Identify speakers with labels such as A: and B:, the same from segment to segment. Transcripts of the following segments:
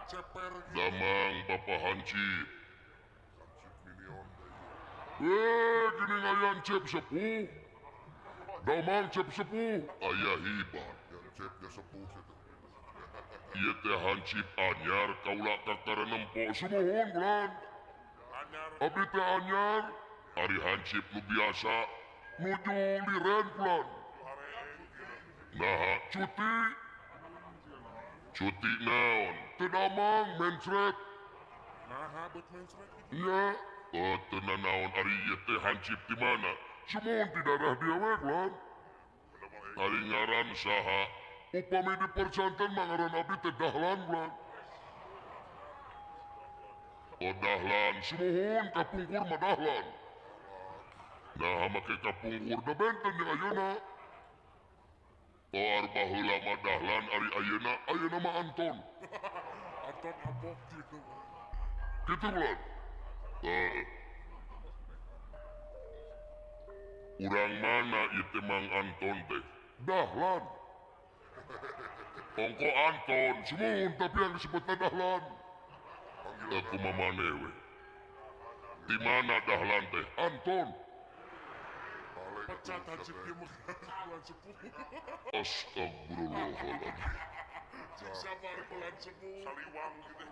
A: Damang Bapak Hansip. Gini ngayan cep sepuh. Damang cep sepuh. Aya hibat. Ieu teh hansip anyar kaula kakara nempo sumuhun bulan. Abdi teh anyar. Ari hansip nu biasa nuju liren bulan. Nah cuti. Cuti naon? Teu damang mencret.
B: Naha beut mencret?
A: Iya. Oh teu nanaon ari ieu teh hansip di mana? Sumuhun di darah dia we bulan. Ari ngaran saha? Upami dipercanten mah ngaran abdi teh Dahlan bulan. Oh Dahlan, sumuhun kapungkur mah Dahlan. Nah make kapungkur da benten jeung ayeuna. Oh ar baheula mah Dahlan ari ayeuna, ayeuna mah Anton.
B: Anton apok gitu.
A: Kitu bulan. Urang mana ieu teh Mang Anton teh? Dahlan. Ongko Anton, sumuhun tapi yang disebutna Dahlan. Aku mamane we. Di mana Dahlan teh? Anton.
B: Pecat hansip ieu mah bulan sepuh.
A: Astagfirullahaladzim.
B: Siksa bari bulan sepuh.
C: Saliwang gitu.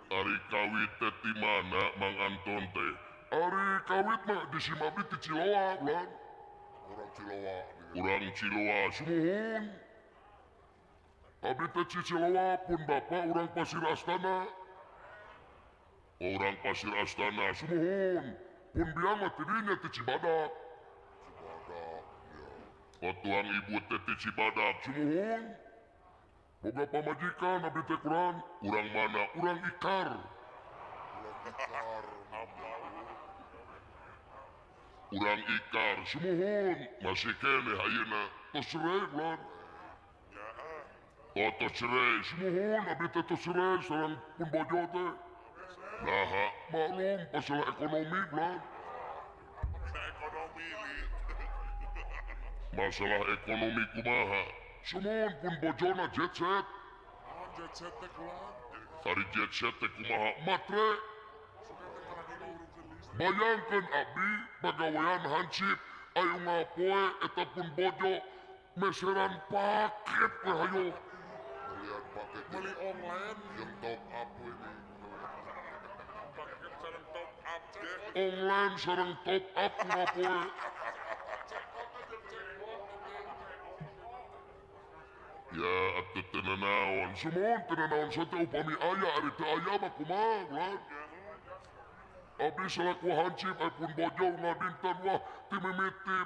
A: Ari kawit teh di mana Mang Anton teh? Ari kawit mah di Simabdi di Ciloa, bulan.
C: Urang Ciloa.
A: Urang Ciloa, sumuhun. Abdi teh Ciloa pun bapak urang Pasir Astana. Urang Pasir Astana, sumuhun. Pun biang mah tidinya ti Cibadak.
C: Cibadak, ya.
A: Oh tuang ibu teh ti Cibadak, sumuhun. Boga pamajikan abdi teh kurang. Urang mana? Urang Ikar.
C: Urang Ikar.
A: Urang Ikar, sumuhun. Masih keneh ayeuna. Tos cerai bulan. Oh tos cerai, sumuhun. Abdi teh tos cerai sareng pun bojo teh. Nah, maklum masalah ekonomi bulan.
C: Ekonomi li.
A: Masalah ekonomi kumaha? Sumuhun pun bojona jet set.
B: Oh, jet set teh kumaha?
A: Ari jet set teh kumaha? Matre. Bayangkan abdi pagawean hansip ayo ngapoe eta pun bojo meseran paket we hayo.
C: Belian paket.
B: Beli online
C: yang top up we ini.
B: Paket sareng top up deh.
A: Online sareng top up ngapoe. Ya atuh teu nanaon, sumuhun teu nanaon sate upami aya ari teu aya mah kumaha bulan. Abdi salaku hansip ai pun bojo ngadinten wah ti mimiti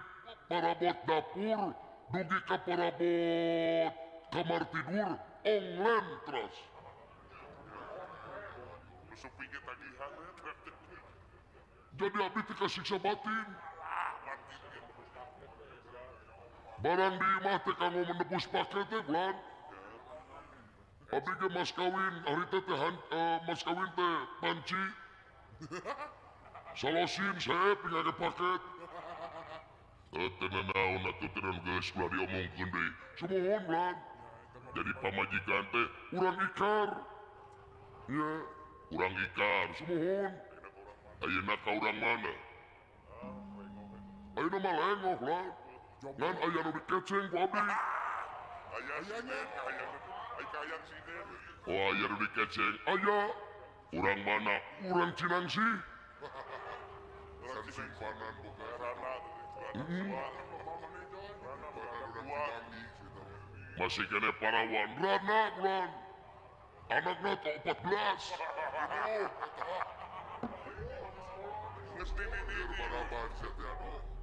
A: parabot dapur dugi ka parabot kamar tidur online terus. Jadi abdi teh kasiksa batin. Barang di imah teh kanggo menebus paket teh bulan. Abdi ge mas kawin harita teh mas kawin teh panci. Salosin saya pindah paket. Teu nanaon atuh teu geus ulah diomongkeun deui. Sumuhun bulan. Jadi pamajikan teh urang Ikar. Nya, urang Ikar sumuhun. Ayeuna ka urang mana? Ayeuna mah lengoh lah. Ngan aya nu dikeceng ku abdi.
C: Aya sinden, aya aya sinden.
A: Oh aya nu dikeceng, aya. Urang mana? Urang Cinangsi.
C: Urang simpanan bukan rana.
A: Masih kene parawan rana bulan. Anakna teh 14.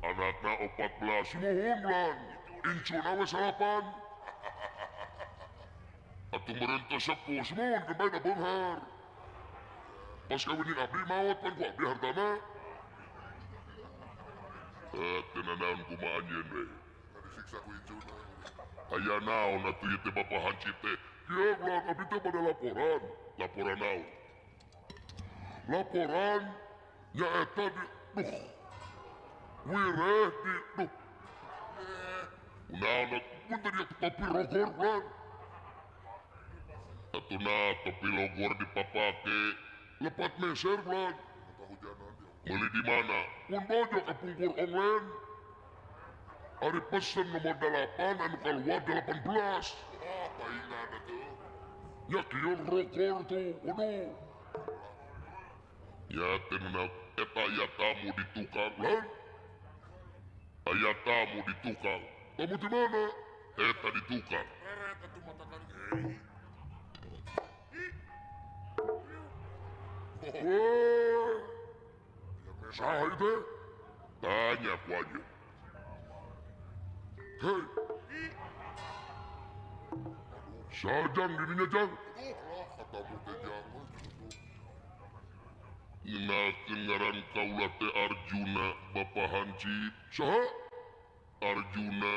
A: Anakna 14 sumuhun bulan. Incuna we salapan. Atuh meureun teh sepuh sumuhun keun bae da beunghar. Pas kawinin abdi maot pan ku abdi hartana. Teu nanaon kumaha anjeun we.
C: Disiksa ku incuna.
A: Aya naon atuh ieu teh Bapak Hansip teh? Kieu bulan abdi teh pada laporan. Laporan naon? Laporan nyaeta di duh. Wireh di duh. Naon atuh mun teh dia topi rogor bulan. Atuna topi logor dipapake lepat meser bulan. Beli di mana? Pun bojo ke pungkur online. Ari pesen nomor 8 anu keluar 18.
C: Ah, paingan atuh.
A: Ya kieu rokor tuh, waduh. Ya tenang, eta aya tamu di tukang lan. Aya tamu di tukang. Tamu di mana? Eta di tukang.
B: Reret atuh matakan.
A: Wah. Saha itu? Tanya ku aja. Hei. Sajang dirinya jang.
C: Aduh, lah katamu teh jang.
A: Ngenakeun ngaran kaula teh Arjuna Bapa Hancip. Saha? Arjuna.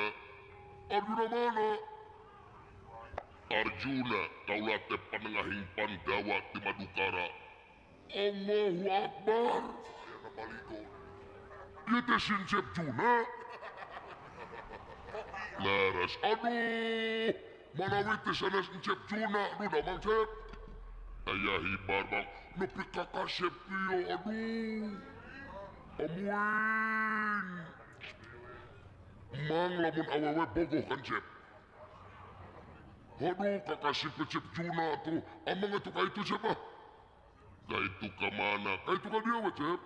A: Arjuna mana? Arjuna kaula teh panengahing Pandawa ti Madukara. Allahu Akbar.
C: Ayana baligo.
A: Ieu teh Sincep Juna. Laras, aduh, manawi teh sanes Encep Juna, aduh damang Cep. Aya hibar bang, nepi ka kasep ieu, aduh. Amuing. Mang lamun awewe bogoh kan Cep. Aduh, kakasep ke Cep Juna tuh, amang atuh ka itu Cep ah. Ka itu ka mana? Ka itu ka dieu we Cep.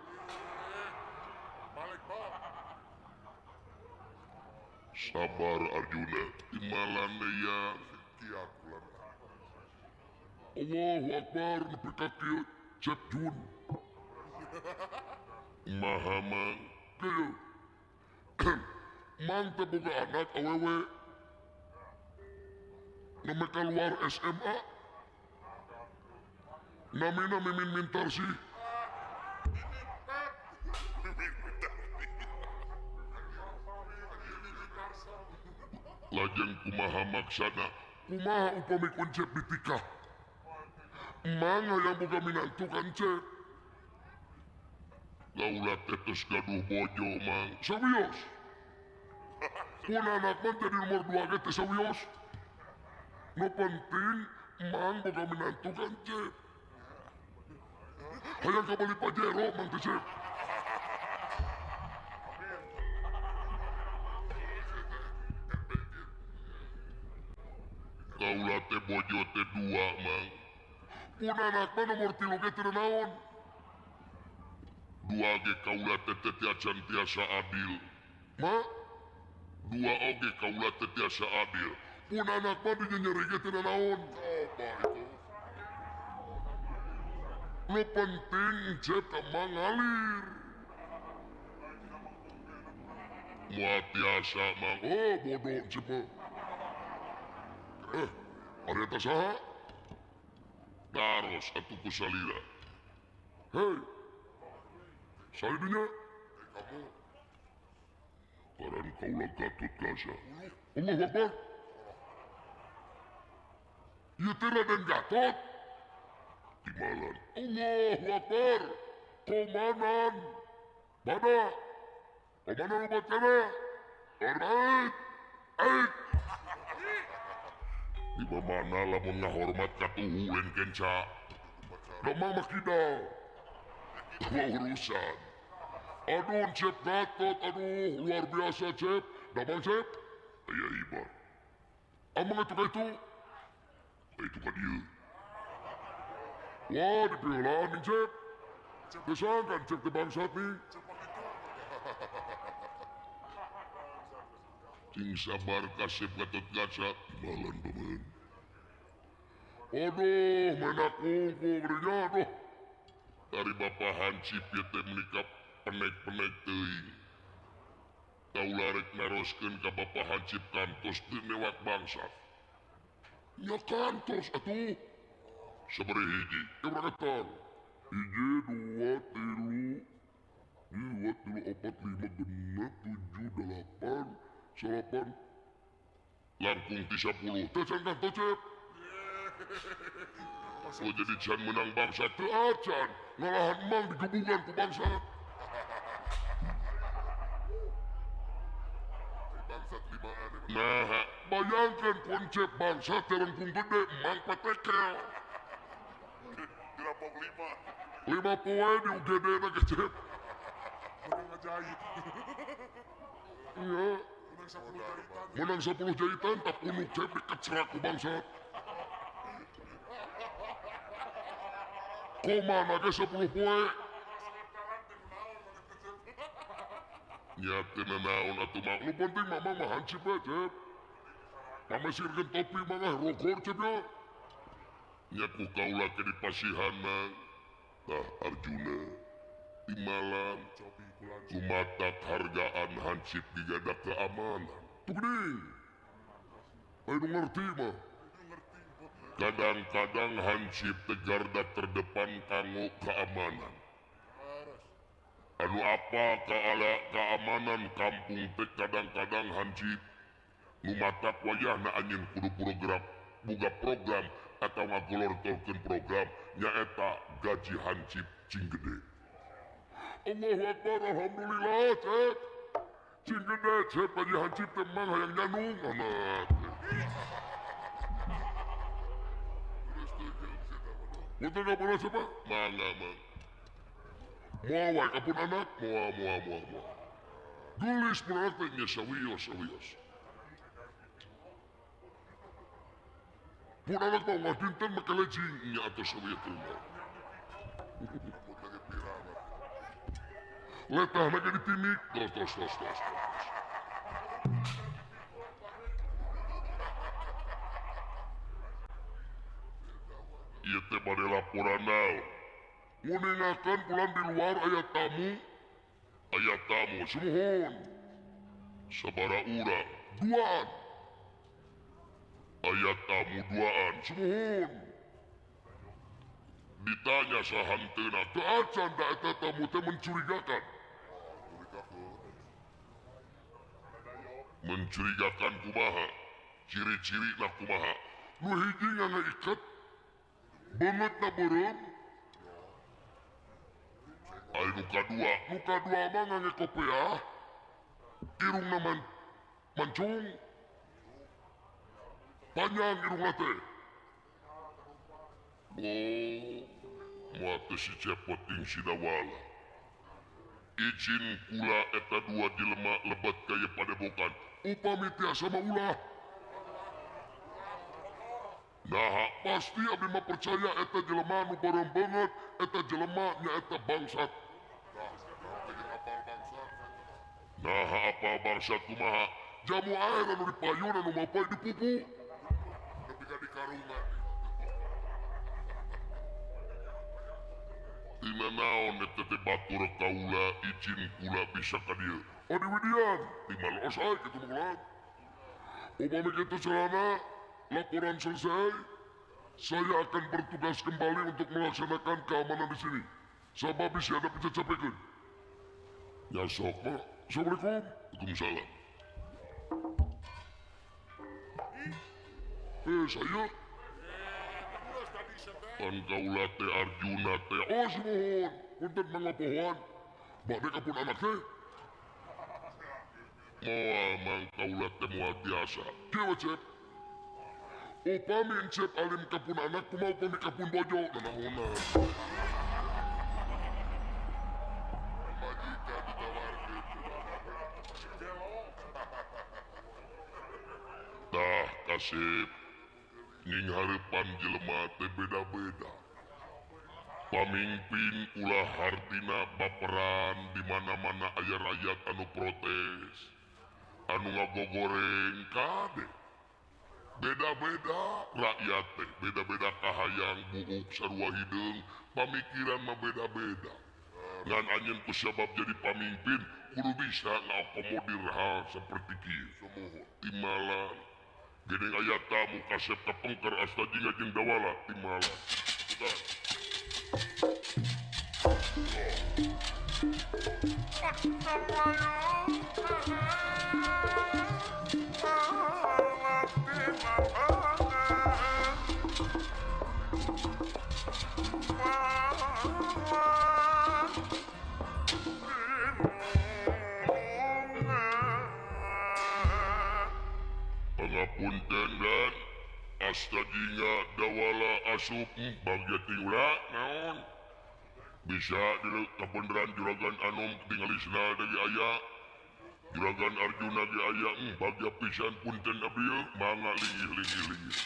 B: Balik bang.
A: Sabar Arjuna, timalan ya.
C: Kiat bulan.
A: Allahu Akbar, nepi ka kieu Cep Jun. Maha mang kieu. Mang teh boga anak awewe. Nami keluar SMA. Namina Mimin Mintarsih. Lajeng kumaha maksana? Kumaha upami kuncep ditikah? Mang hayang boga minantu kan Cep. Kaula teh geus gaduh bojo mang. Sawios. Pun anak mah jadi nomor 2 ge teh sawios. Nu penting mang boga minantu kan Cep. Hayang kabeli Pajero mang teh Cep. Kaula teh bojo teh 2 mang. Pun anak mah nomor 3 ge teu naon. 2 ge kaula teh teu acan tiasa adil. Ma 2 oge kaula teh tiasa adil. Pun anak mah dinyenyeri ge teu naon.
C: Coba itu.
A: Nu penting Cep ka mang ngalir. Moal tiasa mang. Oh bodoh Cep mah. Ari eta saha? Taros atuh ku salira. Hei. Salidinya.
C: Kamu.
A: Ngaran kaula Gatot Kaca. Allahu Akbar. Ieu teh Raden Gatot. Timalan. Allahu Akbar. Komanan. Bada. Komanan obat kana. Alright. Ait. Di mana lamun ngahormat ka tuhu lain kenca. Damang mah kidal. Wah urusan. Aduh Cep Gatot, aduh luar biasa Cep. Damang Cep. Aya ibar. Amang atuh ka itu. Ka itu ka dieu. Wah dipiheulaan ning Cep. Gesangkan Cep teh bangsat nih. Cing sabar kasep Gatot Kaca timalan paman. Aduh menak kungkung geunya aduh. Dari Bapak Hansip ieu teh meuni penek-penek teuing. Kaula rek naroskeun ka Bapak Hansip kantos teu newak bangsat. Nya kantos atuh. Sabaraha hiji? Keberatan. 1, 2, 3, 2, 3, 4, 5, 6, 7, 8, 9, langkung ti 10. Teu can kantos Cep. Oh jadi can menang bangsat teu acan. Ngalahan mang digebugan ku bangsat.
C: Bangsat limaan.
A: Nah. Bayangkan konsep bangsa terengkung gede mang patekel.
C: Dirampok 5.
A: 5 poe di UGD na kecep.
C: Menang ngajahit.
A: Iya.
C: Menang 10 jahitan.
A: Menang 10 jahitan tak unuk cep dikecerak ku bangsat. Koma na ge 10 poe. Nya teu naon atuh mah. Nu penting mama mah hansip we cep. Mama sirkeun topi mah rogor cep nya. Nya ku kaula ke dipasihan mah. Tah Arjuna timalan kumatak hargaan hansip gigada keamanan. Tuh geuning. Ayo nu ngerti mah. Kadang-kadang hansip teh garda terdepan kanggo keamanan. Anu apa kaala keamanan kampung teh kadang-kadang hansip nu matak wayahna anjeun kudu program boga program atau ngagolortorkeun program nyaeta gaji hansip cing gede. Allahu Akbar, alhamdulillah cek. Cing gede cek gaji hansip teh mang hayang nyanung amat. Punten kapan siapa? Mangga mang. Moal wae ka pun anak, moal moal moal moal. Geulis pun anak teh nya sawios sawios. Pun anak mah unggal dinten make lejing nya atuh sawios teh mah. Letahna ge ditimik, tos tos tos tos. Ieu teh bade laporan naon? Nguningakeun pulang di luar aya tamu sumuhun. Sabaraha urang? Duaan. Aya tamu duaan sumuhun. Ditanya sahanteuna, teu acan da eta tamu teh mencurigakan. Mencurigakan kumaha? Ciri-cirina kumaha? Nu hiji ngangaiket, beungeutna beureum. Ai nu kadua mah ngange kopiah, irungna mancung, panjang irungna teh. Oh, moal teh si Cepot ting Sidawala. Izin kula eta dua jelema lebet ka ieu padepokan. Upami tiasa mah ulah. Nah, pasti abdi mah percaya eta jelema nu beureum beungeut, eta jelema nyaeta bangsat. Nah, apa bangsat kumaha? Jamu air anu dipayun anu mapay dipupu.
C: Nepi ka dikarungan.
A: Tina naon eta teh batur kaula izin kula bisa ka dieu. Oh diwidian, timal osai kitu mah ulah. Upami kitu celana, laporan selesai. Saya akan bertugas kembali untuk melaksanakan keamanan di sini. Sabab bisi ada picacapekeun. Ya sok mah. Assalamualaikum. Waalaikumsalam. Saya pan kaula teh Arjuna teh. Oh sumuhun, punten mangapohoan. Bade ka pun anak teh. Moal mang kaula teh moal biasa. Kieu cep. Upami encep alim ka pun anak kumaha upami ka pun bojo nanaonan.
C: Majikan ditawarkeun.
A: Tah kasep ning hareupan jelema teh beda-beda. Pamingpin ulah hartina baperan di mana-mana aya rakyat anu protes, anu ngagogoreng kade. Beda-beda rakyat teh, beda-beda kahayang buuk sarua hideung, pamikiran mah beda-beda. Ngan anjeun ku sabab jadi pamimpin kudu bisa ngakomodir hal seperti kieu.
C: Sumuhun.
A: Timalan geuning aya tamu kasep kapengker asta jingga jeung dawala timalan. Pangapunten dan asta jingga dawala asup bagja tiula naon bisa di kabeneran juragan Anom tingali sendal ge aya juragan Arjuna ge aya bagja pisan punten abdi ieu mangga linggih linggih linggih.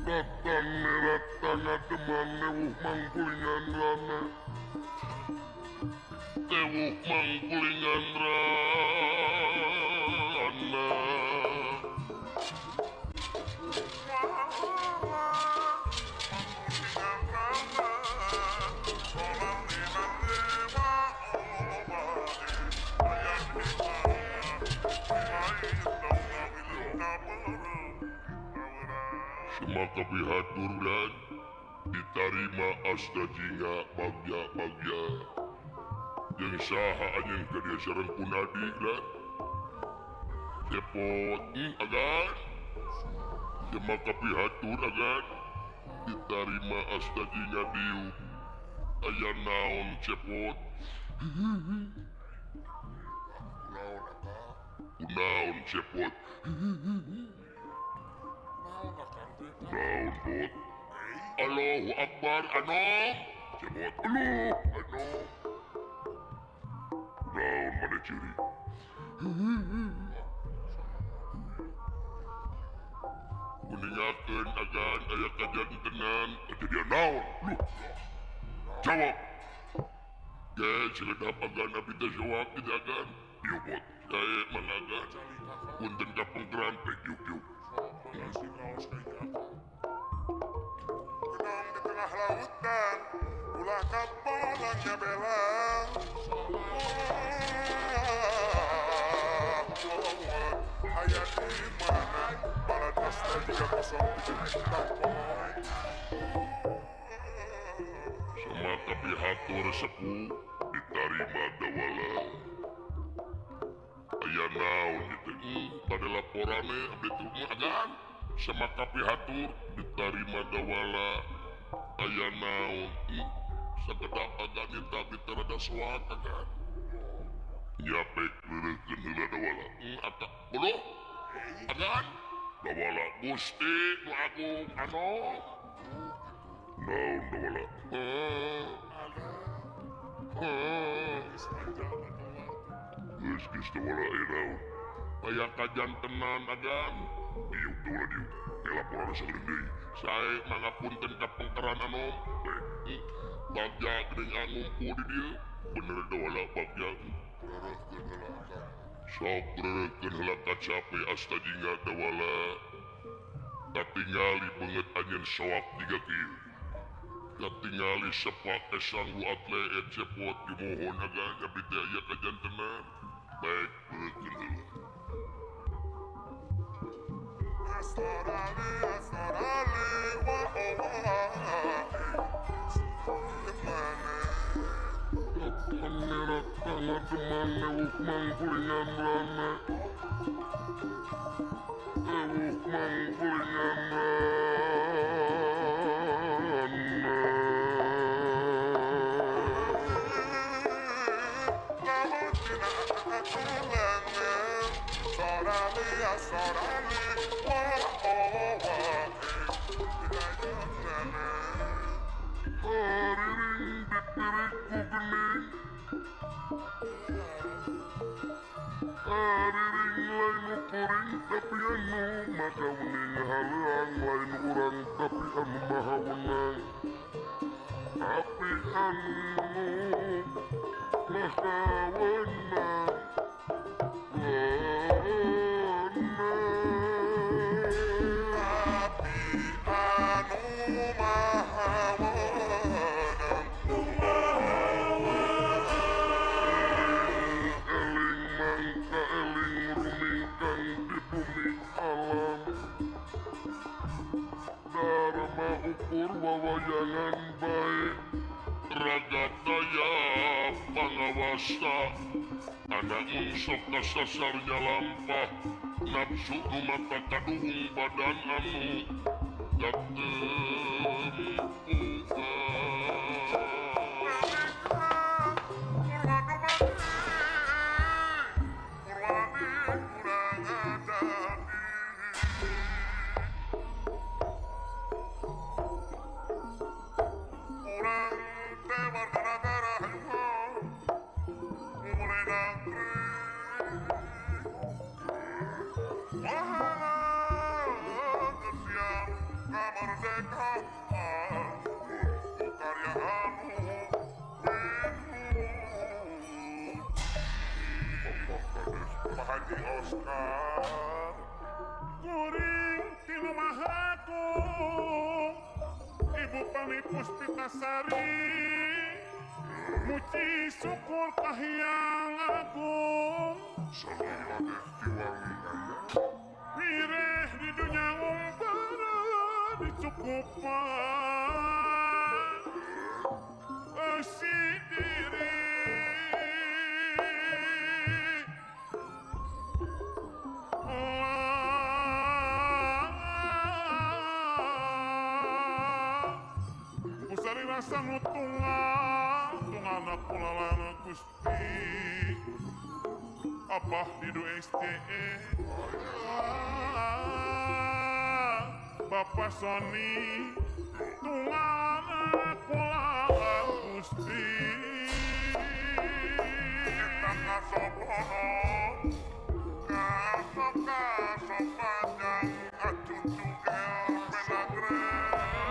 A: Datang neratang ademan newuh mangkulingan rana tewuh mangkulingan rana Semaka pihatur dan ditarima asta jingga bagja-bagja jeung saha anjeun ka dieu sareng punadi dan cepot agan semaka pihatur agan ditarima asta jingga diuk aya naon cepot naon kunaon cepot naon bot Allahu Akbar anom cepot aduh anom naon mana ciri meningakeun agan aya kajantenan kejadian naon luh jawab ge sekedap agan abdi teh jawab kitu agan dieu bot sae mangga punten ka pengkeran pek yuk yuk.
C: Benang di tengah lautan, ulah kapalnya belang. Hayat di mana? Balad asta 307 tapoy.
A: Semaka pihatur sepuh ditarima dawala. Aya naon itu pada laporane abdi teh agan semaka pihatur ditarima dawala aya naon sakedap agan eta abdi teh rada soak agan nyapek leurekeun heula dawala ata buluh agan dawala Gusti nu agung anu naon dawala geus geus dawala aya naon aya kajantenan agan diuk dawala diuk laporan sagedeung deui sae mangapunten ka pengkeran anom bagja geuning ngumpul di dieu bener dawala bagja sok reurekeun heula kacape asta jingga dawala katingali beungeut anjeun soak jiga kieu katingali sepak esang atleet cepot dimohon agan abdi teh aya kajantenan baik reurekeun heula.
C: Astarale, astarale, wa wa
A: Datang neratang ademan newuh mangkulingan rana tewuh mangkulingan rana Hariring dipirik ku gening Hariring lain kuring tapi anu maka wening haleang lain urang tapi anu maha wenang tapi anu maha wenang.
C: Tapi anu maha wenang
A: Eling mangka eling rumingkang di bumi alam Dharma ukur wawayangan bae raga daya pangawasa anak mungsok kasasarnya lampah Nafsu nu mata kaduhung badan anu katempuhan.
C: Oscar kuring tinu mahaku Ibu Pami Puspitasari muji syukur kahiyang agung wireh di dunia umpara dicukupan eusi diri. Rasa tunggal tunggal kulalana Gusti Abah Didu STE Bapak Sony tunggal kulalana Gusti
B: kita kasopono kasopanjang acucu menagre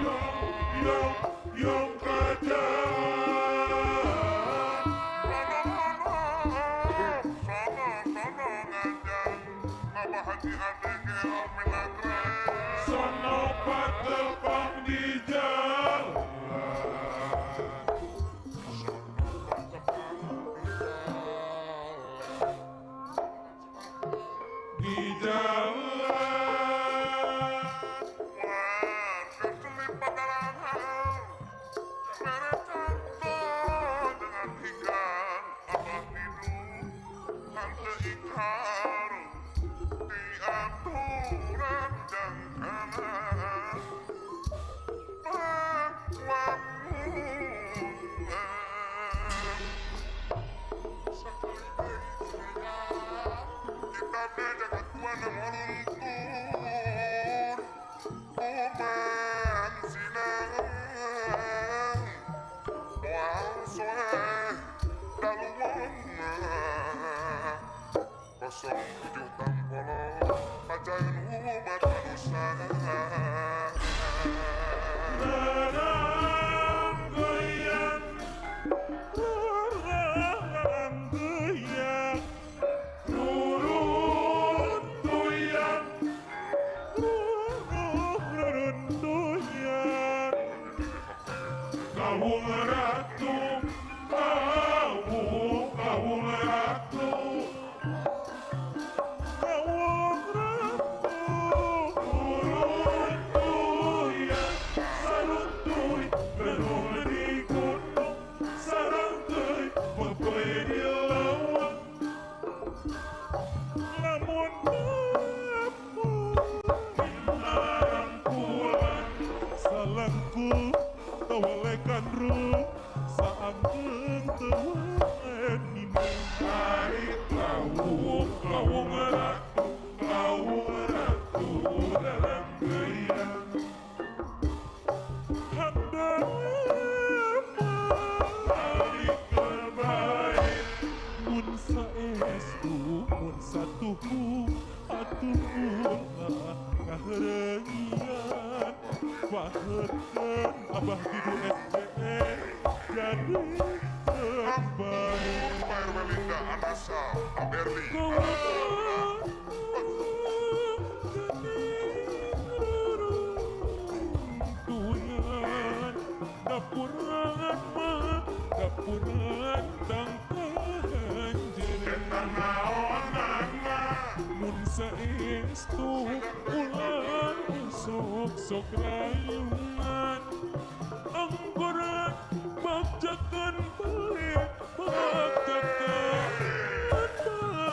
C: yo yo
B: Sono patepang di jalan, di jalan.
A: Warga selip padarangan, mereka dengan ikan, abah tidur, tante ikan. Diaturan jangkana kita beda kekuatan meluntur kuman sinang moal soleh daluwana 07 tampolo pacaran umat manusia.
C: Terang goyang, terang goyang, turun tuyang, turun tuyang.
B: Kawung ratu, kawung, kawung ratu.
C: Salangku tawalekan ru saangkeung teu nini
B: ari kawung kawung ratu dalam geuyan
C: handap
B: ari kebaik
C: mun saestu mun satuhu atuh ulah kaheureuyan paheurkeun Abah Didu SDE jadi terbaik.
A: Fire Melinda Anasa Aberli
C: Tuyan dapuran mah dapuran tangkahan jere mun saestu ulah sok-sok rayungan anggoran bagjakan bae bagjakan bae.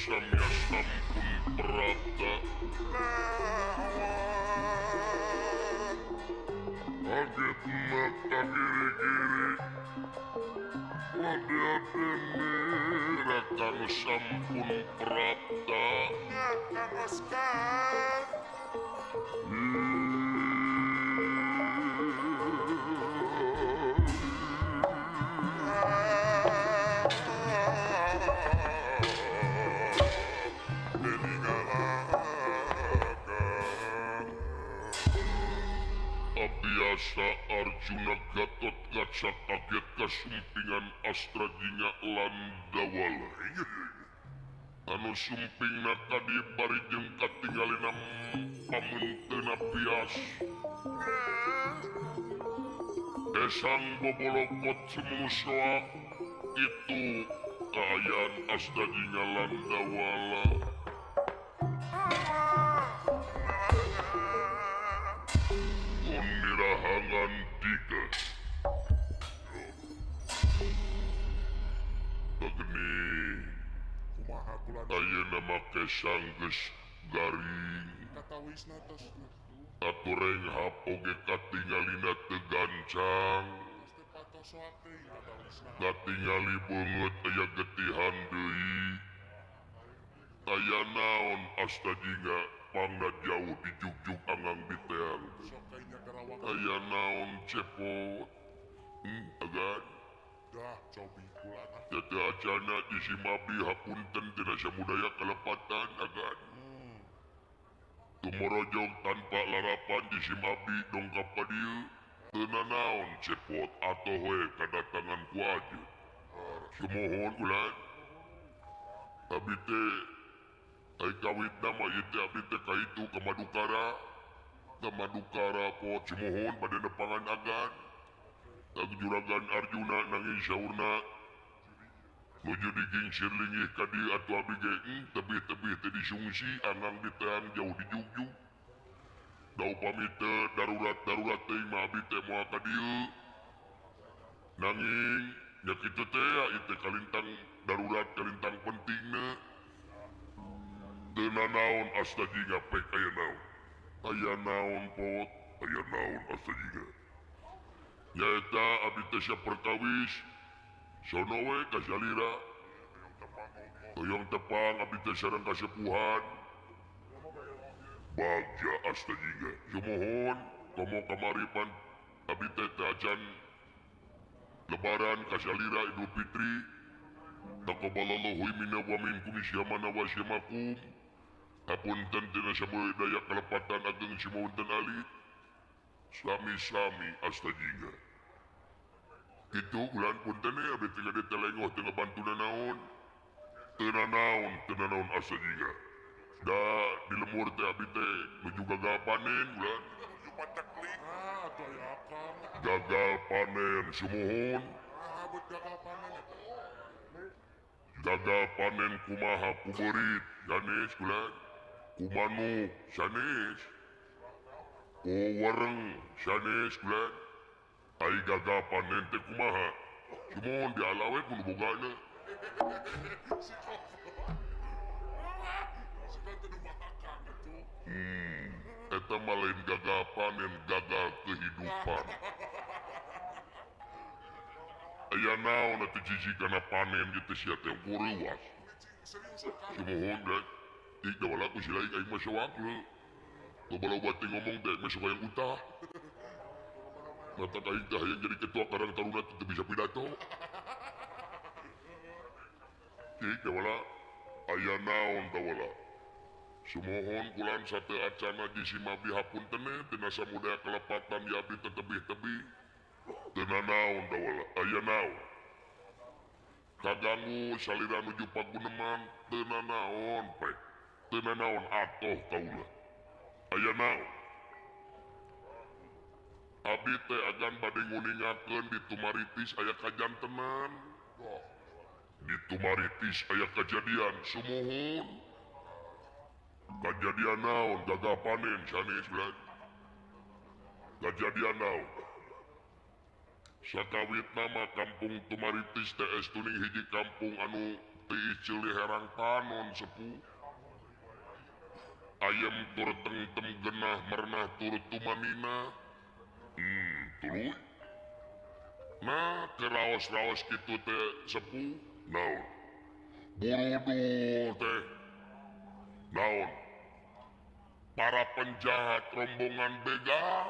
A: Samya sampun prapta. Kaget mata kiri-kiri wadadene kang sampun prapta.
C: Kang Oscar.
A: Abiyasa Arjuna Gatot Kaca kaget kasumpingan Astra Jingga lan Dawala. Anu sumpingna kadi bari jeung katinggalina pamunteuna bias. Desang bobolokot sumusoa itu kaayaan Astra Jingga lan Dawala. Hangan tiga. Begini, ayeuna make sanggeus garing. Atureng hap oge katingalina teu gancang. Katingali beungeut aya getihan deui. Aya naon Asta Jingga pangna jauh dijugjug angang diteang. Aya naon cepot agan
C: dah cobi kula
A: teu acana di Simabi hapunten tina samudaya kalepatan agan. Tumorojog tanpa larapan di Simabi dongkap ka dieu. Teu nanaon cepot atoh we kadatangan ku ajeun. Sumuhun ulan. Abi teh ai kawitna mah ieu teh abi teh ka itu ka Madukara. Ka Madukara pot sumuhun bade nepangan agan. Tag juragan Arjuna nanging saurna nuju digingsir linggih ka dieu atuh abi ge tebih-tebih teh disungsi angang diteang jauh dijugjug. Da upami teu darurat-darurat teuing mah abi teh moal ka dieu. Nanging nya kitu teh ieu teh kalintang darurat kalintang pentingna. Teu nanaon Asta Jingga pek aya naon. Aya naon pot, aya naon Asta Jingga. Nyaeta abdi teh saperkawis sono we ka salira. Hoyong tepang abdi teh sareng kasepuhan. Bagja Asta Jingga. Sumuhun komo kamari pan abdi teh teu acan Lebaran kasalira Idul Fitri. Taqabbalallahu minna wa minkum syamana wa syamakum. Hapunten tina samudaya kalepatan ageng simaunten alit. Sami-sami asta jingga. Kitu ulan punten we abdi teu gade telengoh teu ngabantu nanaon. Teu nanaon, teu nanaon asta jingga. Da di lemur teh abdi teh nuju gagal panen ulan. Gagal panen sumuhun. Gagal panen kumaha ku beurit sanes ulan. Ku manuk sanes. Ku wereng sanes ulan. Ai gagal panen teh kumaha? Sumuhun diala we ku nu bogana. Eta mah lain gagal panen, gagal kehidupan. Aya naon atuh jijik kana panen gitu sia teh kureuwas. Sumuhun deh. Ih da wala ku si lain aing mah sewakle. Loba-loba teh ngomong teh mah sok hayang utah. Mata aing teh hayang jadi ketua Karang Taruna teu bisa pidato. Ih da wala aya naon da wala. Sumuhun kulan sate acana di simabi hapunten tina samudaya kelepatan ya abdi teu tebih-tebih. Teu nanaon da wala aya naon. Kaganggu salira nuju paguneman teu nanaon pe. Teu nanaon atoh kaula. Aya naon. Abdi teh agan bade nguningakeun di Tumaritis aya kajantenan. Di Tumaritis aya kajadian sumuhun. Kajadian naon gagal panen sanes ulan. Kajadian naon. Sakawit nama kampung Tumaritis teh estuning hiji kampung anu tiis ceuli herang panon sepuh. Ayam tur tengtem genah merenah tur tumanina. Tuluy. Nah, keraos-raos kitu teh sepuh naon. Burudul teh naon. Para penjahat rombongan begal.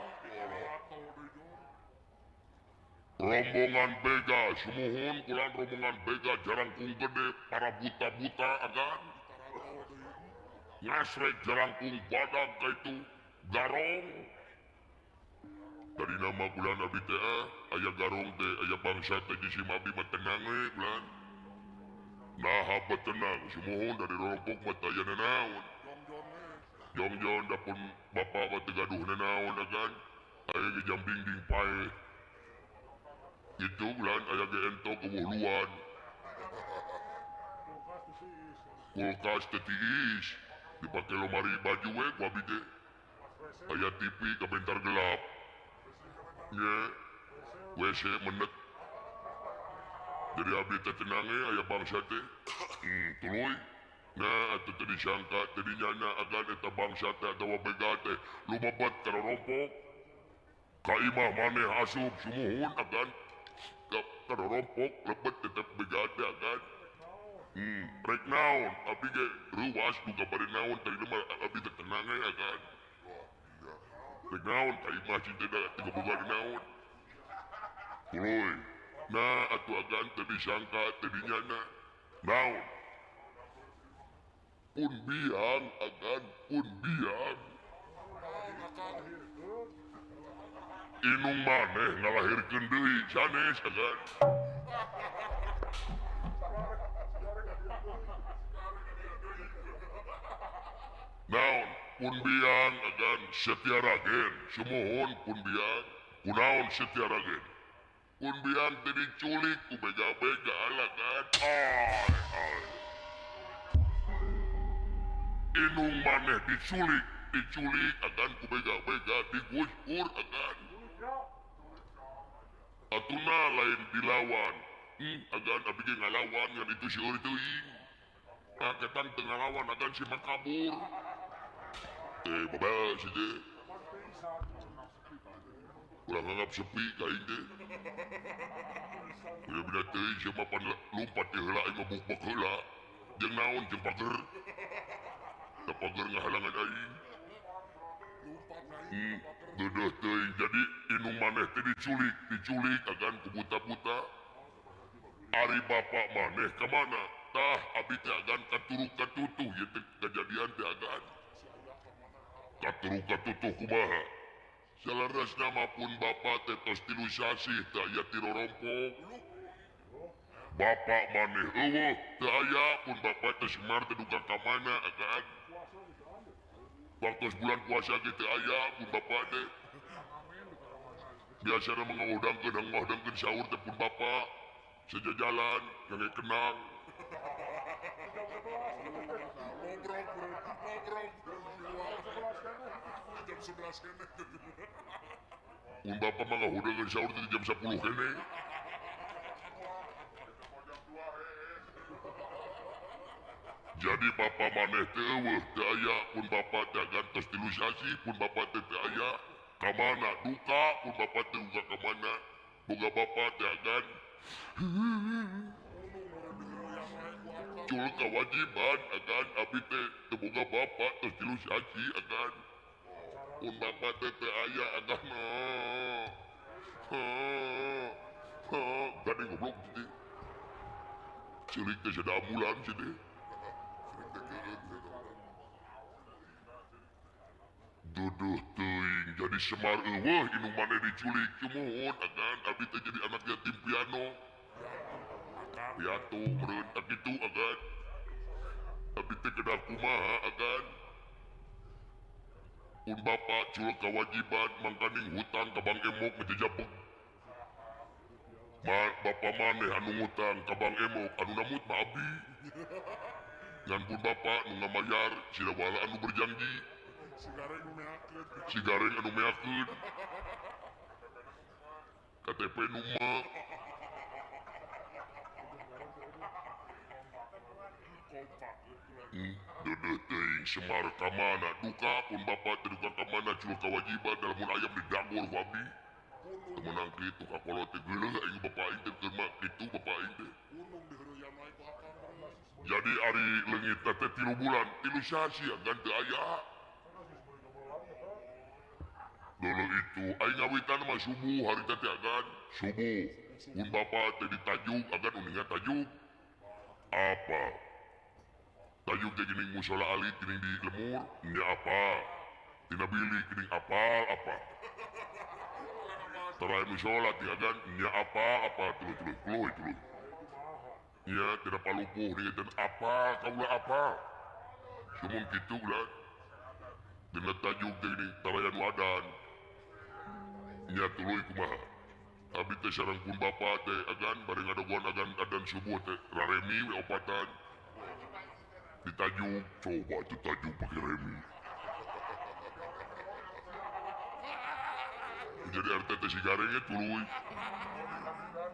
A: Rombongan begal, sumuhun kulan rombongan begal jarangkung gede para buta-buta agan. Ngasrek jarangkung badag ka itu garong. Dari nama kulan abdi teh aya garong teh aya bangsa teh di simabi mah tenang we kulan. Naha tenang sumuhun dari rompok mah teu aya nanaon. Jongjon da pun bapak mah teu gaduh nanaon agan. Aya ge jam dingding paeh. Kitu kulan aya ge entok eueuh luan. Kulkas teu tiis dipake lomari baju we ku abdi teh. Aya TV kabentar gelap. Nya WC menet. Jadi abdi teh tenang we aya bangsa teh. Tuluy. Nah atuh teu disangka teu dinyana agan eta bangsa teh atawa begal teh lumebet ka rorompok. Ka imah maneh asup sumuhun agan. Ka rorompok lebet tetep begal teh agan. Rek naon abdi ge reuwas duka bade naon tadina mah abdi teh tenang we agan. Rek naon ka imah cing teh da teu boga naon. Tuluy. Nah atuh agan teu disangka teu dinyana. Naon. Pun biang agan pun biang. Inung maneh ngalahirkeun deui sanes agan. Naon pun biang agan Setia Ragen sumuhun pun biang kunaon Setia Ragen. Pun biang teh diculik ku bega-bega agan. Ai ai. Inung maneh diculik, diculik agan ku bega-bega digusur agan. Atuna lain dilawan. Agan abdi ge ngalawan ngan itu seueur teuing. Ketang teu ngalawan agan si mah kabur. Babel si teh. Ulah nganggap sepi ka aing teh. Beda-beda teuing sia mah pan lumpat teh heula aing mah bukbek heula. Jeung naon jeung pager. Da pager ngahalangan aing. Geudeuh teuing jadi inung maneh teh diculik, diculik agan ku buta-buta. Ari bapak maneh ka mana? Tah abdi teh agan katuruk katutuh ieu teh kajadian teh agan. Katuruk katutuh kumaha? Saleresna mah pun bapak teh tos 3 sasih teu aya ti rorompok. Bapak maneh eueuh teu aya pun bapak teh Semar teh duka ka mana agan. Waktu bulan puasa ge teu aya pun bapak teh. Biasana mah ngahudangkeun ngahudangkeun sahur teh pun bapak sejajalan kangge kenang.
C: Jam 11 kene.
A: Pun bapak mah ngahudangkeun sahur teh jam 10 kene. Jadi bapak maneh teh eueuh teu aya pun bapak teh agan tos 3 sasih pun bapak teh teu aya ka mana duka pun bapak teh duka ka mana boga bapak teh agan cul kewajiban agan abdi teh teu boga bapak tos 3 sasih agan pun bapak teh teu aya agan gade goblok teh ceurik teh sada ambulan sih teh. Duduh teuing jadi Semar eueuh indung maneh diculik cumuhun agan abdi teh jadi anak yatim piano. Piatu meureun tah kitu agan. Abdi teh kedah kumaha agan. Pun bapak cul kewajiban mangkaning hutang ka Bang Emok ngejejapek. Bapak maneh anu ngutang ka Bang Emok anu namut mah abdi. Ngan pun bapak nu ngamayar sidawala anu berjanji. Si gareng anu meakeun. KTP nu mah. Deudeuh teuing Semar ka mana duka pun bapak teh duka ka mana cul kewajiban lamun ayam didagor ku abdi. Teu meunang kitu ka kolot teh geuleuh aing bapak aing teh keur mah kitu bapak aing teh. Jadi ari leungit teh 3 bulan, 3 sasih agan teu aya. Dulu itu aing ngawitan mah subuh harita teh agan subuh. Pun bapak teh ditajuk agan uninga tajuk. Apa? Tajuk teh geuning musala alit geuning di lemur nya apa? Tina bilik geuning apal apa? Tara musala teh agan nya apa apa tuluy-tuluy keluy tuluy. Nya tidak palupuh dan apa kaula apa? Sumum kitu lah. Dina tajuk teh geuning tarayan wadan. Nya tuluy kumaha? Abdi teh sareng pun bapa teh agan bari ngadagoan agan adan subuh teh raremi we opatan. Ditajuk coba itu tajuk pakai remi. Jadi RT teh si garengnya tuluy.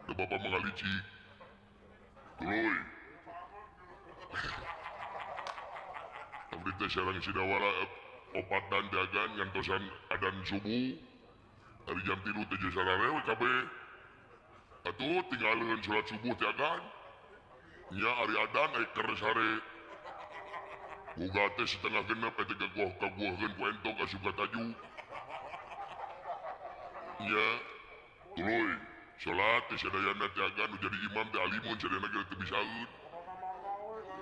A: Da bapa mengalicik. Tuluy. Abdi teh sareng sidawala opatan teh agan ngantosan adan subuh. Dari jam 3 teh geus sararewe kabeh. Atuh tinggalkeun salat subuh teh agan. Nya ari adan ai keur sare. Boga teh 5:30 teh kaguaheun ku entog asup ka tajuk. Nya tuluy salat teh sadayana teh agan nu jadi imam teh alimun sadayana ge teu bisaeun.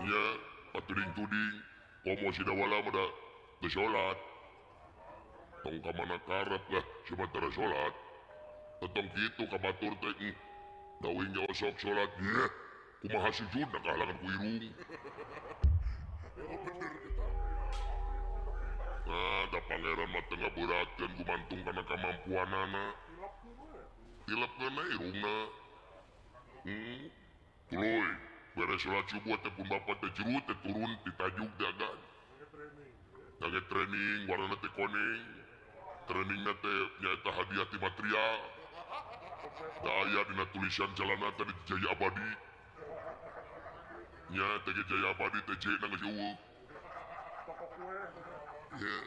A: Nya patuding-tuding komo sidawala mah da teu salat. Tong ka mana karep lah sementara salat. Tong kitu ka batur teh da uing ge osok salat ye kumaha sujudna kahalangan ku irung. Nah, da pangeran mah teu ngaberatkeun gumantung kana kamampuanana. Tilepkeun we irungna. Tuluy beres salat subuh teh pun bapak teh jero teh turun ti tajuk teh agan. Ngangge training warnana teh koneng. Trainingna teh nyaeta hadiah ti material. Da aya dina tulisan jalana teh di Jaya Abadi. Nya teh Jaya Abadi teh J na geus eueuh. Ya.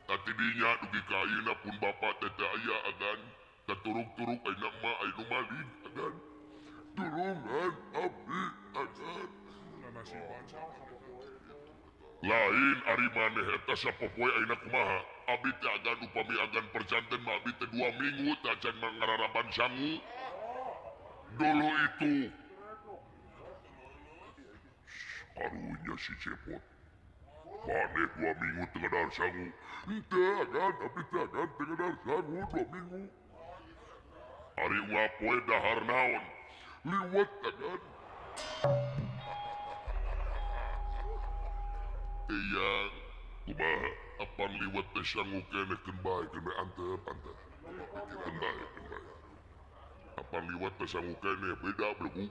A: Tadi dinya dugi ka ayeuna pun bapak teh teu aya agan. Katuruk-turuk ayeuna mah aya nu maling agan. Tulungan abdi agan. Lain ari maneh eta sapopoe ayeuna kumaha? Abdi teh agan upami agan perjanten mah abdi teh 2 minggu teh acan mangararaban sangu. Dulu itu karunya si Cepot. Maneh 2 minggu teu ngadahar sangu. Henteu agan abdi teh agan teu ngadahar sangu 2 minggu. Ari unggal poe dahar naon? Liwet agan. Eyang kumaha apan liwet teh sangu keneh keun bae keun bae antep antep. Keun bae keun bae. Apan liwet teh sangu keneh beda belegu.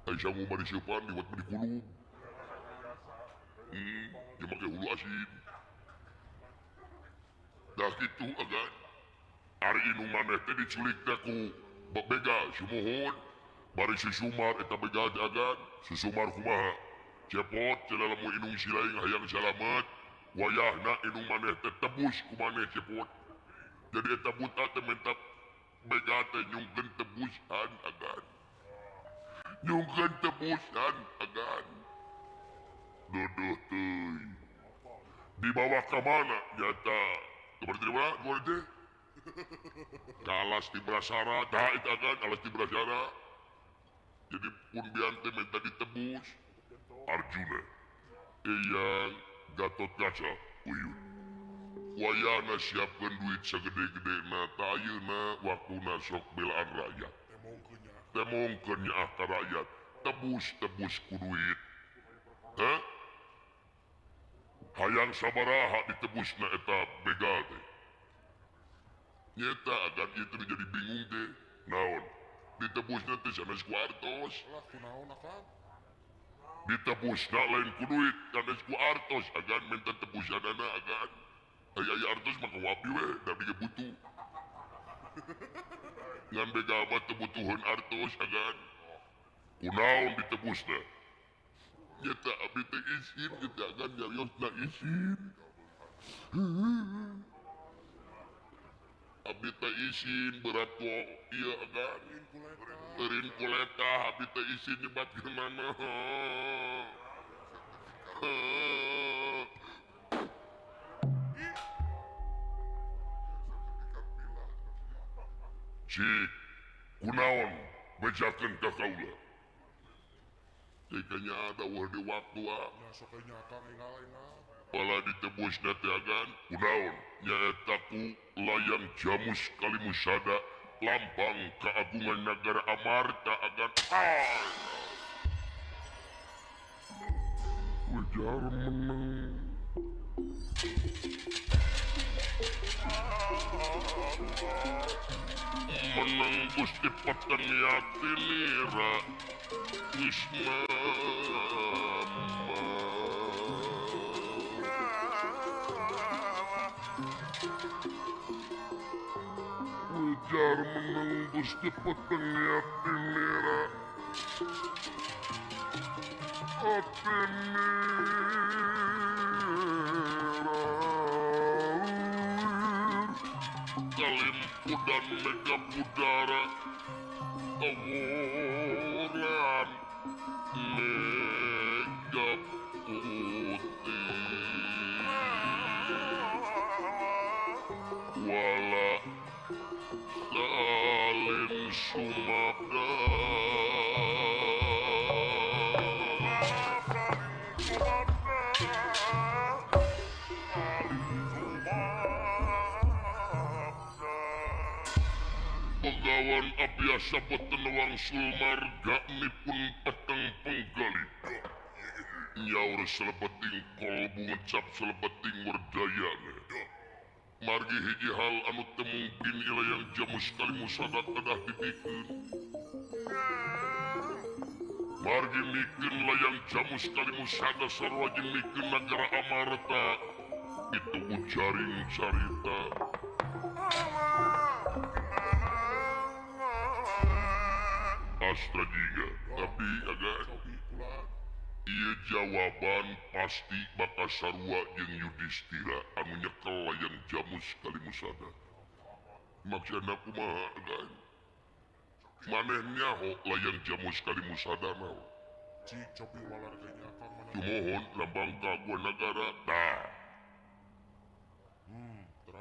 A: Ai sangu mah disieupan liwet mah dikulub. Jeung make hulu asin. Dah kitu agan. Ari indung maneh teh diculik teh ku begal sumuhun. Bari si Sumar eta begal teh agan. Si Sumar kumaha? Cepot cenah lamun indung silaing hayang salamet. Wayahna indung maneh teh tebus ku maneh Cepot. Jadi eta buta teh minta begal teh nyungkeun tebusan agan. Nyungkeun tebusan agan. Duduh teuing. Dibawa ka mana nyata? Kabar di mana? Gua teh. Ka alas di Brasara, tah eta agan alas di Brasara. Jadi pun biang teh minta ditebus. Arjuna, Eyang Gatot Kaca, uyut. Wayahna siapkeun duit sagede-gedena tah ayeuna waktuna sok belaan rakyat. Temongkeun nyaah ka rakyat, tebus-tebus ku duit. Hah? Hayang sabaraha ditebusna eta begal teh. Nyeta agan ieu teh jadi bingung teh. Naon? Ditebusna teh sanes ku artos.
C: Lah kunaon akang?
A: Ditebusna lain ku duit, sanes ku artos agan minta tebusanana agan. Aya aya artos mah kawapi we, da abdi ge butuh. Ngan begal mah teu butuheun artos agan. Kunaon ditebusna? Nyata abdi teh isin kitu agan nyariosna isin. Abdi teh isin berat ku ieu agan. Eureun kuleta abdi teh isin nyebatkeunana. Cik, kunaon bejakeun ka kaula? Kayaknya ada wah di waktu ah. Pala ditebus na teh agan, kunaon nyaeta ku layang Jamus Kalimusada lambang keagungan negara Amarta agan. Wejar menang. Menang Gusti Peteniati Nira Wisma. Wejar menang Gusti Peteniati Nira Atinira. Kalimpudan mega pudara tawuran mega putih wala salim sumabda. Begawan abiasa boten wangsul marganipun peteng penggali. Nyaur selebeting kolbu ngecap selebeting werdayana. Margi hiji hal anu teu mungkin ilayang Jamus Kalimusada kedah dibikeun. Margi mikeun layang Jamus Kalimusada sarua jeung mikeun nagara Amarta. Itu ujaring carita. Astra jiga, tapi agak ieu jawaban pasti bakal sarua jeung Yudhistira anu nyekel layang Jamus Kalimusada. Maksudna kumaha agan? Maneh nyaho layang Jamus Kalimusada naon? Cumuhun lambang kaguan nagara tah.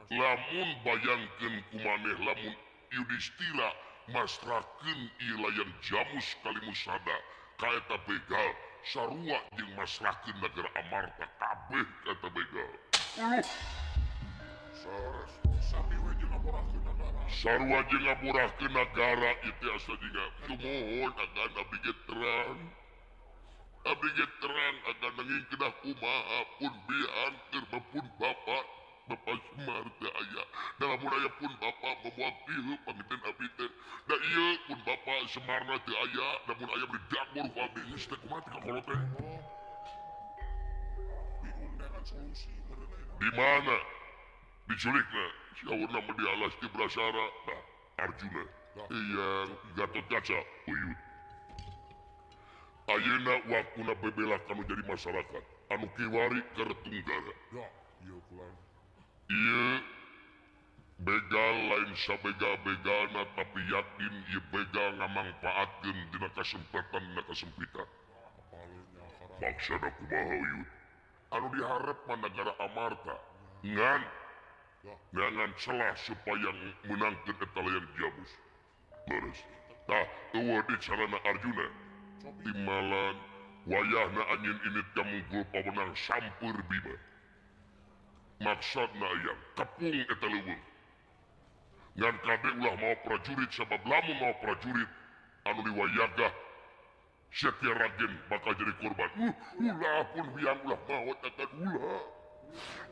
A: Lamun bayangkeun kumaneh lamun Yudhistira masrahkeun ieu layang jamus kalimusada ka eta begal sarua jeung masrahkeun nagara Amarta kabeh ka eta begal. Sarua jeung ngaborahkeun nagara ieu teh asa jiga tumuhun agan abdi ge terang. Abdi ge terang agan nanging kedah kumaha pun biang keur pun bapak Bapak Semar teh aya. Da lamun aya pun bapak memuak pieu pangiten abdi teh. Da ieu pun bapak Semarna teu aya, lamun aya beri dapur ku abdi geus teh kumaha teh kakolot teh. Di mana diculikna saurna mah di alas di Brasara. Nah, Arjuna yang Gatotkaca uyut. Ayeuna waktuna bebela kanu jadi masyarakat anu kiwari keur tunggara. Ieu begal lain sabega-begalna tapi yakin ieu begal ngamangpaatkeun dina kasempatan dina kasempitan. Maksana kumaha uyut? Anu diharep mah nagara Amarta ngan ngan celah supaya menangkeun eta layang jamus. Leres. Tah eueuh di carana Arjuna. Timalan wayahna anjeun init kamunggul pawenang sampeur Bima. Maksudna yang kepung eta leuweung. Ngan kabeh ulah mau prajurit sabab lamun mau prajurit anu diwayagah Setia Ragen bakal jadi korban. Ulah pun biang ulah maot akan ulah.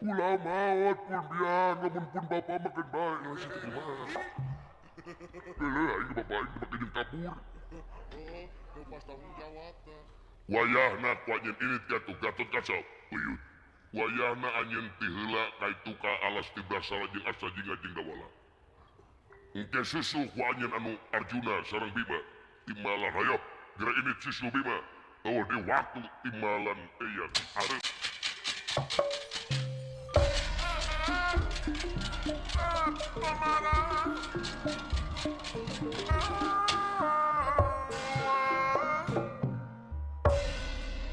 A: Ulah maot pun biang lamun pun bapak makan bae lah situ kumaha. Leuh aing bapak aing make jeung kabur. Wayahna ku anjeun init jatuh Gatotkaca uyut. Wayahna anjeun ti heula kaitu ka alas ti Brasara jeung Astajinga jeung Dawala. Engke susu ku anjeun anu Arjuna sareng Bima timalan hayoh geura init susu Bima. Oh di waktu timalan eyang areup.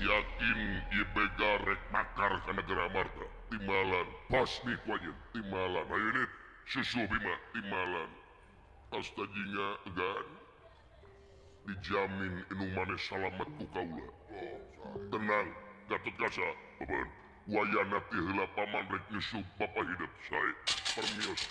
A: Yakin ieu begal rek makar ka nagara Amarta. Timalan basmi ku anjeun timalan hayu init susu Bima timalan. Astajinga egan dijamin inung maneh salamet ku kaula. Tenang Gatotkaca bebeun wayahna ti heula paman rek nyusup bapa hidup sae. Permios.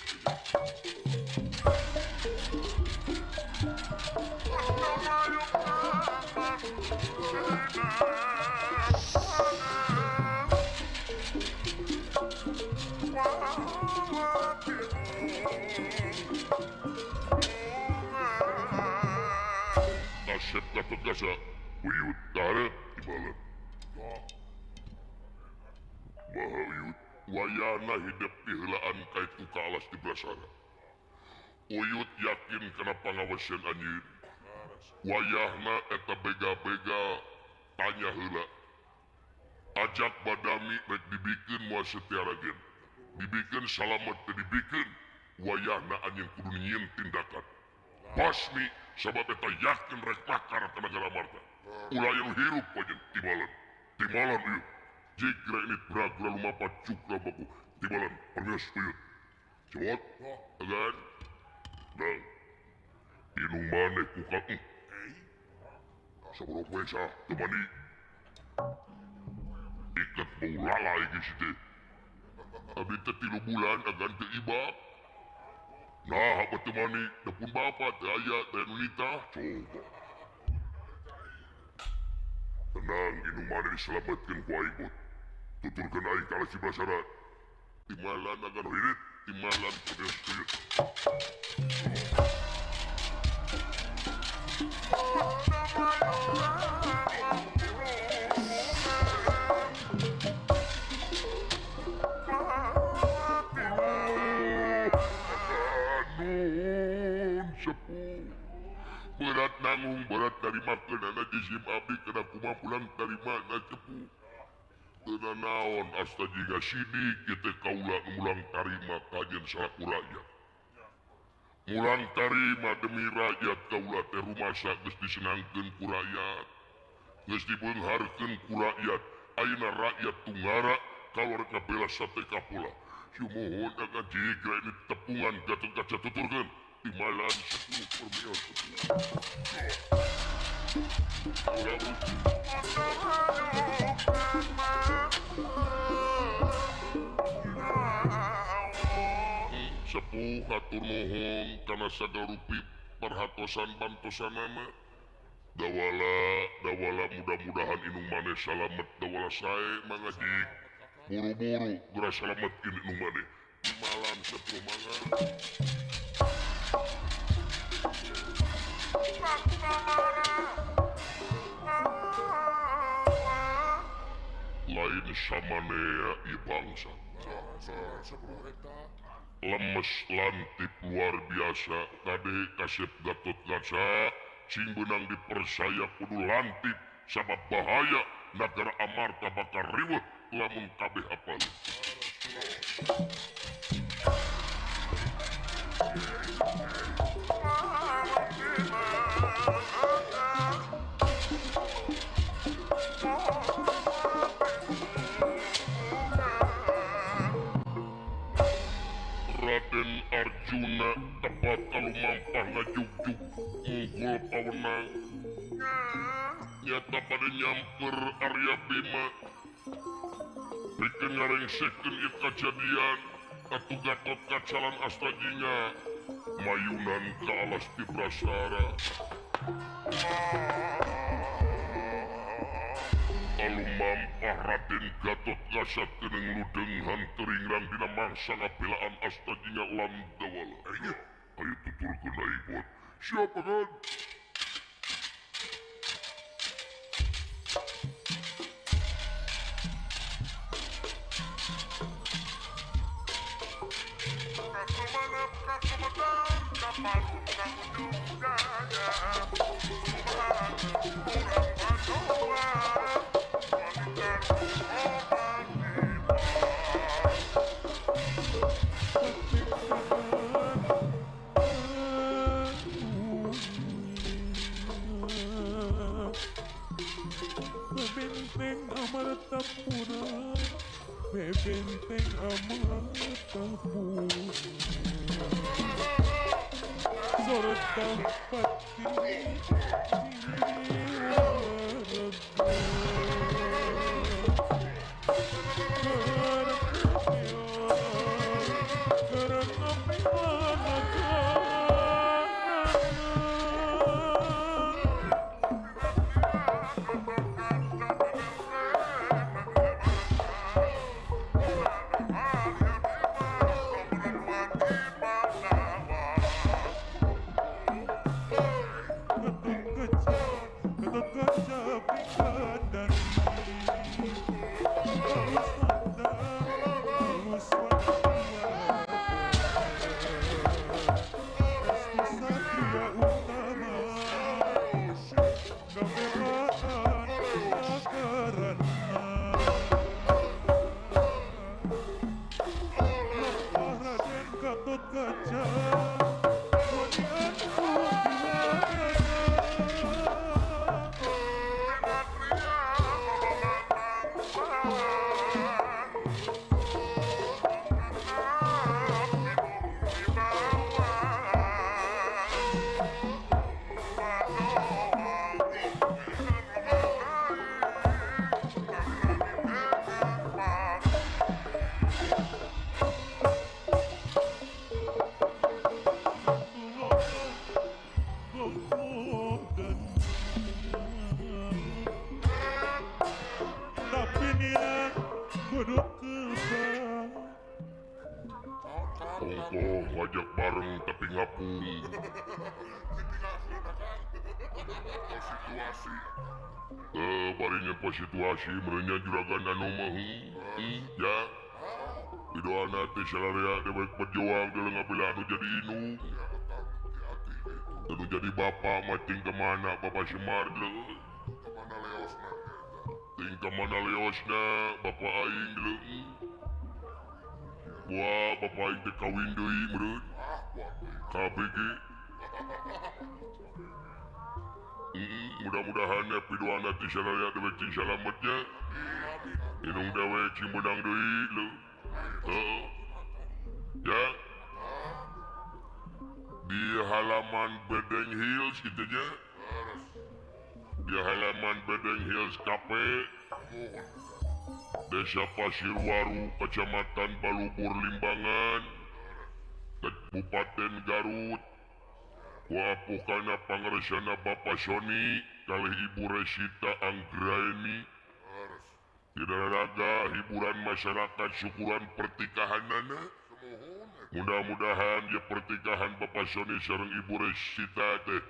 A: Kasep Gatotkaca uyut tarep tibalan. Maha uyut wayahna hidup diheulaan kaitu ka alas di Brasara. Uyut yakin kana pangaweseun anjeun. Wayahna eta bega-bega tanya heula. Ajak badami rek dibikeun moal Setia Ragen. Dibikeun salamet teu dibikeun. Wayahna anjeun kudu nyieun tindakan. Basmi sabab eta yakin rek makar ka nagara Amarta. Ulah yang hirup anjeun tibalan. Tibalan uyut. Jigra ini bragra lumapat cukra baku. Tibalan permios uyut. Cewot agan. Dang. Inung maneh ku ka. Sabaraha poe sah teu mandi. Iket bau lalai geus teh. Abdi teh 3 bulan agan teu ibak. Nah, apa teu mandi? Da pun bapa teu aya teh nu nitah. Coba. Tenang, inung maneh diselametkeun ku aing bot. Tuturkeun aing ka alas Brasara. Timalan agan hirit, timalan pedes tuyut. Nun sepuh. Berat nanggung berat tarima keunana jisim abdi kena kumaha pulang tarima na cepu. Teu naon asta jiga sidik ieu teh kaula nu mulang tarima kajeun salaku rakyat. Mulang tarima demi rakyat kaula teh rumasa geus disenangkeun ku rakyat. Geus dibeungharkeun ku rakyat. Ayeuna rakyat tunggara kaluar ngabela sate kapula. Sumuhun akan jika ini tepungan Gatot Kaca tuturkeun timalan sepuh permios. Sepuh hatur nuhun kana sagarupi perhatosan bantosanana. Dawala dawala mudah-mudahan inung maneh salamet dawala sae mangajik. Buru-buru geura salametkeun inung maneh. Malam sepuh mangga. Lain samanea ieu bangsa. Lemes lantip luar biasa kade kasep Gatot Kaca sing beunang dipercaya kudu lantip sabab bahaya nagara Amarta bakal riweuh lamun kabeh apal. Raden Arjuna tepat kalumampah ngajugjug mughul pawenang. Nyata pada nyamper Arya Bima. Pikeun ngarengsekeun ieu kajadian atuh Gatot Kaca lan Astajinga mayunan ka alas Tibrasara. Kalumampah Raden Gatot Kaca teuneung ludeng hanteringrang dina mangsa ngabelaan Astajinga lan Dawala. Ayo tuturkeun aing buat siapa kan?
D: Benteng Amartapura Sorta pati
A: Ongkoh ngajak bareng tapi ngapung.
C: Situasi.
A: Bari nyepo situasi merenya juragan anu mah. Ya. Pidoana teh salarea dewek berjuang dalam ngabila anu jadi indung. Anu jadi bapak mah ting kemana bapak Semar leuh.
C: Kemana leosna?
A: Ting kemana leosna bapak aing leuh. Wah, bapak aing teh kawin deui meureun. Kabeh ge. Mudah-mudahan ya pidoana teh salarea dewek cing salametnya. Indung dewek cing meunang deui leuh. Heeh. Ya di halaman Bedeng Hills gitu nya. Di halaman Bedeng Hills KP Desa Pasirwaru, Kecamatan Balubur Limbangan, Kabupaten Garut. Kuapukana pangaresana Bapak Sony kalih Ibu Resita Anggraeni. Tidak raga hiburan masyarakat syukuran pertikahanana. Mudah-mudahan ya pertikahan Bapak Sony sareng Ibu Resita teh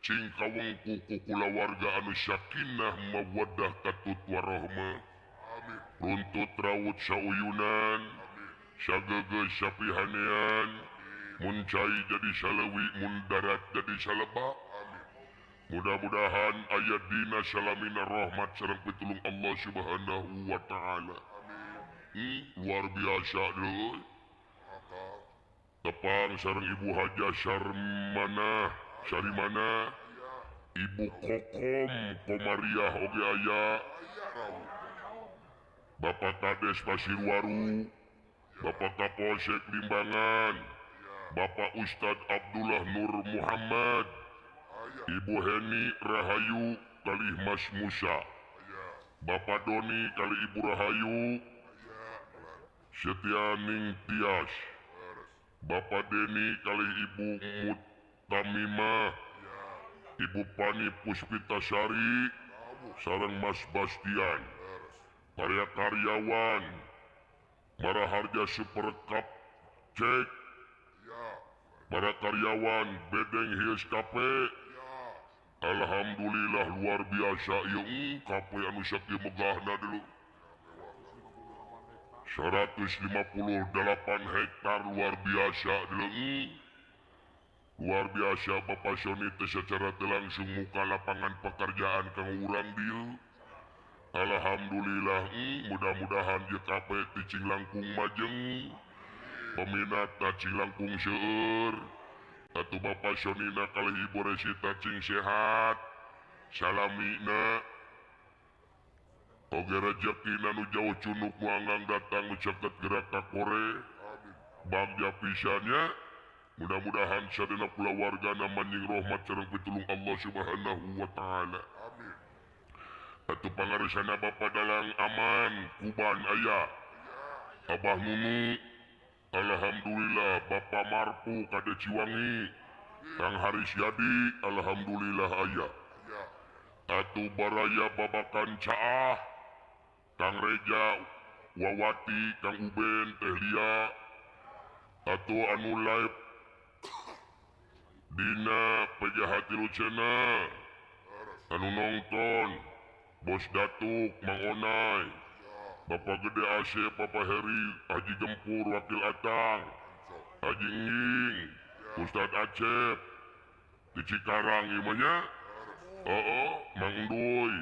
A: cing kawengku ku kulawarga anu sakinah mawaddah katut warahmah. Runtut raut sauyunan, sageugeuh sapihanean, mun cai jadi salewi, mun darat jadi salebak. Mudah-mudahan aya dina salamina rahmat sareng pitulung Allah Subhanahu wa taala. Luar biasa deui. Tepang sareng Ibu Haja Sarmanah, Sarimana, Ibu Kokom Komariah oge aya. Bapak Kades Pasirwaru, Bapak Kapolsek Limbangan, Bapak Ustadz Abdullah Nur Muhammad, Ibu Heni Rahayu kalih Mas Musa, Bapak Doni kalih Ibu Rahayu, Setianing Tias, Bapak Deni kalih Ibu Mutamimah, Ibu Pani Puspitasari, sareng Mas Bastian. Karya karyawan Maraharja Supercup Cek, para karyawan Bedeng Hills KP. Alhamdulillah luar biasa ieu KP anu sakieu megahna dulu. 158 hektar luar biasa dulu. Luar biasa Bapak Sony teh secara teu langsung muka lapangan pekerjaan kanggo urang dieu. Alhamdulillah, mudah-mudahan ieu KP ti cing langkung majeng. Peminat cing langkung seueur. Atuh Bapak Sonina kalih Ibu Resita cing sehat. Salamina. Oge rejekina nu jauh cunuk nu anggang datang nu caket gerak ka kore. Bagja pisannya. Mudah-mudahan sadayana kulawargana manjing rahmat sareng pitulung Allah Subhanahu wa taala. Atuh pangaresana Bapak Dalang Aman Kuban aya. Abah Nunu, alhamdulillah. Bapak Marpu Kade Ciwangi, Kang Haris Yadi, alhamdulillah aya. Atuh baraya babakan caah, Kang Reja Wawati, Kang Uben, Teh Lia. Atuh anu live dina PJH Tilu Channel, anu nonton Bos Datuk, Mang Onai, Bapak Gede AC, Bapak Heri, Haji Gempur, Wakil Atang, Haji Nging, Ustadz Acep, di Cikarang imanya, oh, Mang Nduy,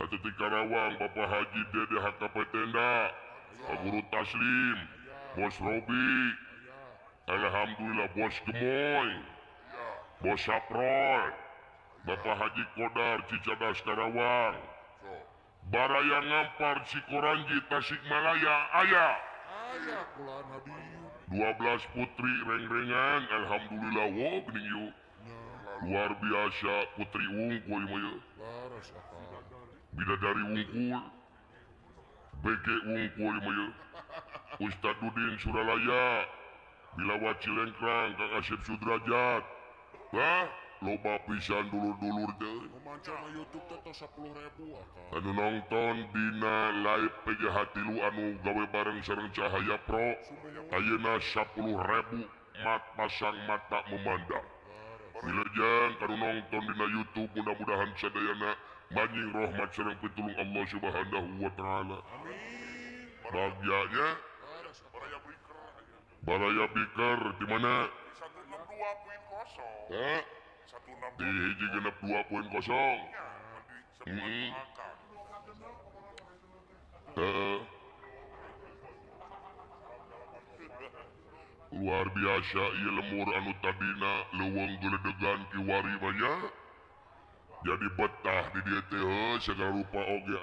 A: atau di Karawang, Bapak Haji Dede HKP Tenda, Pak Guru Taslim, Bos Robi, alhamdulillah Bos Gemoy, Bos Saproy, Bapak Haji Kodar, Cicadas Karawang, Baraya Ngampar, Cikoranji, Tasikmalaya, aya. 12 putri reng-rengan, alhamdulillah, wow, bening yuk. Luar biasa putri wungkul ieu. Bidadari wungkul, BG wungkul ieu. Ustadz Dudin Suralaya, Bilawa Cilengkrang, Kang Asep Sudrajat. Hah? Loba pisan dulur-dulur teh.
C: YouTube teh tos 10.000 akang.
A: Anu nonton dina live PJH Tilu anu gawe bareng sareng Cahaya Pro. Ayeuna 10.000 mat pasang mata memandang. Wilujeng kanu nonton dina YouTube mudah-mudahan sadayana manjing rahmat sareng pitulung Allah Subhanahu wa taala.
C: Amin.
A: Bahagianya Baraya Biker di mana?
C: 162.0.
A: Hah? Di hiji genep 2.0. Luar biasa ieu lemur anu tadina leuweung geledegan kiwari banyak. Jadi betah di dieu teh segala rupa oge.